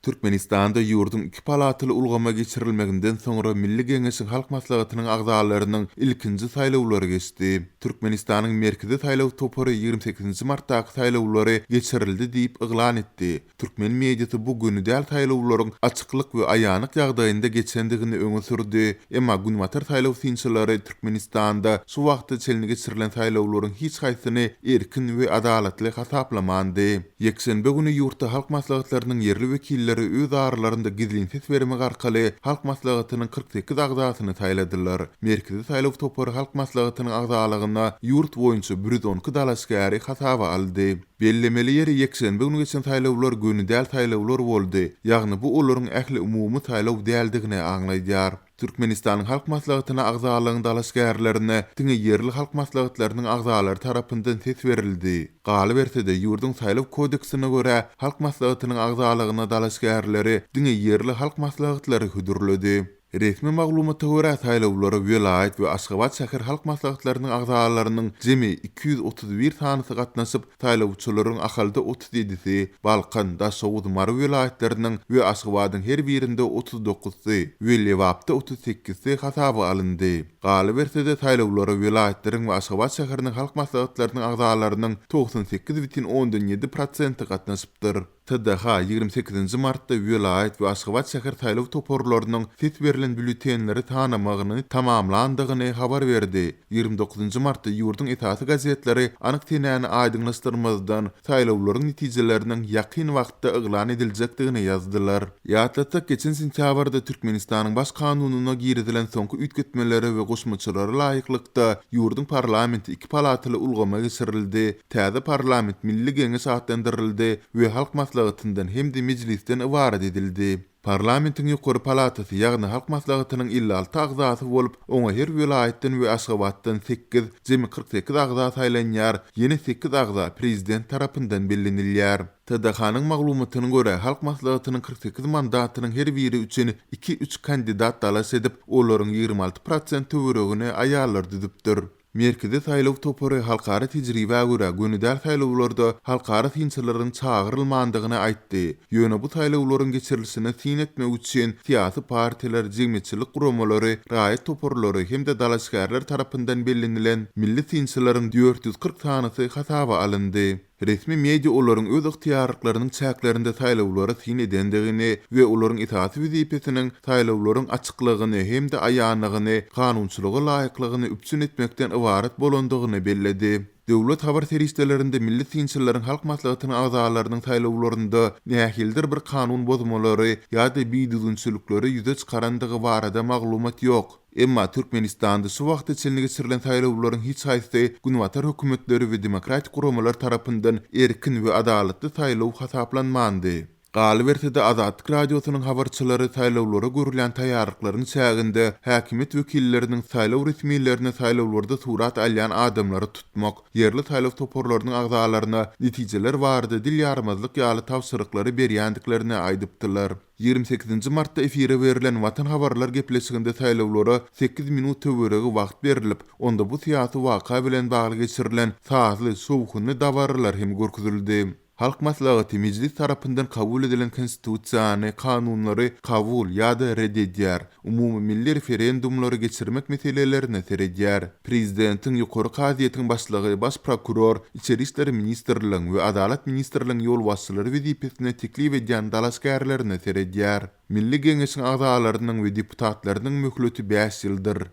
Türkmenistanda ýurduň iki palataly ulgama geçirilmeginden soňra Milli Geňeşiň Halk Maslahatynyň agzalarynyň ilkinji saýlawlary geçdi. Türkmenistanyň Merkezi saýlaw topary 28-nji martdaky saýlawlary geçirildi diýip yglan etdi. Türkmen mediasy bu göni däl saýlawlaryň açyklyk we aýanlyk ýagdaýynda geçendigini öňe sürdi. Emma günbatar saýlaw synçylary Türkmenistanda şu wagta çenli geçirilen saýlawlaryň hiç haýsyny erkin we adalatly hasaplamandy. Ýekşenbe güni ýurtda Halk Maslahatlarynyň ýerli wekilleri öz aralarynda gizlin ses bermek arkaly Halk Maslahatynyň 48 agzasyny saýladylar. Merkezi saýlaw topary Halk Maslahatynyň agzalygyna ýurt boýunça 112 dalaşgäri hasaba aldy. Bellemeli ýeri, ýekşenbe güni geçen saýlawlar göni däl saýlawlar boldy, ýagny bu olaryň ähliumumy saýlaw däldigini aňladýar. Türkmenistanyň Halk Maslahatyna agzalygyň dalaşgärlerine diňe ýerli halk maslahatlarynyň agzalary tarapyndan ses berildi. Galyberse-de, ýurduň Saýlaw kodeksine görä, Halk Maslahatynyň agzalygyna dalaşgärleri diňe ýerli halk maslahatlary hödürledi. Resmi maglumata görä, saýlawlara welaýat we Aşgabat şäher halk maslahatlarynyň agzalarynyň jemi 231 sanysy gatnaşyp, Saýlawçylaryň Ahalda 37-si, Balkan, Daşoguz, Mary welaýatlarynyň we Aşgabadyň her birinde 39-sy we Lebapda 38-si hasaba alyndy. Galyberse-de, saýlawlara welaýatlaryň we Aşgabat şäheriniň halk maslahatlarynyň agzalarynyň 98,7 prosenti gatnaşypdyr. TDH 28-nji martda welaýat we Aşgabat şäher saýlaw toparlarynyň ses berlen býulletenleri sanamagyny tamamlandygyny habar berdi. 29-njy martda ýurduň esasy gazetleri anyk senäni aýdyňlaşdyrmazdan, saýlawlaryň netijeleriniň ýakyn wagtda yglan ediljekdigini ýazdylar. Ýatlatsak, geçen sentýabrda Türkmenistanyň Baş kanunyna girizilen soňky üýtgetmelere we goşmaçalara laýyklykda, ýurduň parlamenti iki palataly ulgama geçirildi. Täze parlament Milli Geňeş atlandyryldy we Halk Maslahatyndan hem-de Mejlisden ybarat edildi. Parlamentiň ýokary palatasy, ýagny Halk Maslahatynyň 56 agzasy bolup, oňa her welaýatdan we Aşgabatdan sekiz, jemi 48 agza saýlanýar, ýene sekiz agza prezident tarapyndan bellenilýär. TDH-nyň maglumatyna görä, Halk Maslahatynyň 48 mandatynyň her biri üçin iki-üç kandidat dalaş edip, olaryň 26 prosent töweregini aýallar düzüpdir. Merkezi saýlaw topary halkara tejribä görä göni däl saýlawlarda halkara synçylaryň çagyrylmandygyny aýtdy. Ýöne bu saýlawlaryň geçirilişine syn etmek üçin syýasy partiýalar, jemgyýetçilik guramalary, raýat toparlary hem-de dalaşgärler tarapyndan bellenilen milli synçylaryň 440 sanysy hasaba alyndy. Resmi media olaryň öz ygtyýarlyklarynyň çäklerinde saýlawlara syn edendigini we olaryň esasy wezipesiniň saýlawlaryň açyklygyny hem-de aýanlygyny, kanunçylyga laýyklygyny üpjün etmekden ybarat bolandygyny belledi. Döwlet habar serişdelerinde milli synçylaryň Halk Maslahatynyň agzalarynyň saýlawlarynda nähilidir bir kanun bozmalary ýa-da bidüzgünçilikleri ýüze çykarandygy barada maglumat ýok. Emma Türkmenistanda şu wagta çenli geçirilen saýlawlaryň hiç haýsysy günbatar hökümetleri we demokratik guramalar tarapyndan erkin we adalatly saýlaw hasaplanmandy. Galyberse-de, Azatlyk Radiosynyň habarçylary saýlawlara görülýän taýýarlyklaryň çäginde häkimiýet wekilleriniň saýlaw resmilerine saýlawlarda surat alýan adamlary tutmak, ýerli saýlaw toparlarynyň agzalaryna netijeler barada dil ýarmazlyk ýaly tabşyryklary berýändiklerini aýdypdylar. 28-nji martda efire berlen Watan habarlar gepleşiginde saýlawlara sekiz minut töweregi wagt berlip, onda bu syýasy waka bilen bagly geçirilen sazly, şowhunly dabaralar hem görkezildi. Halk Maslahaty Mejlis tarapyndan kabul edilen Konstitusiýany, kanunlary kabul ýa-da ret edýär, umumymilli referendumlary geçirmek meselelerine seredýär. Prezidentiň, Ýokary kazyýetiň başlygy, Baş prokuror, Içeri işler ministrligiň we Adalat ministrligiň ýolbaşçylary wezipesine teklip edýän dalaşgärlerine seredýär. Milli Geňeşiň agzalarynyň we deputatlarynyň möhleti bäş ýyldyr.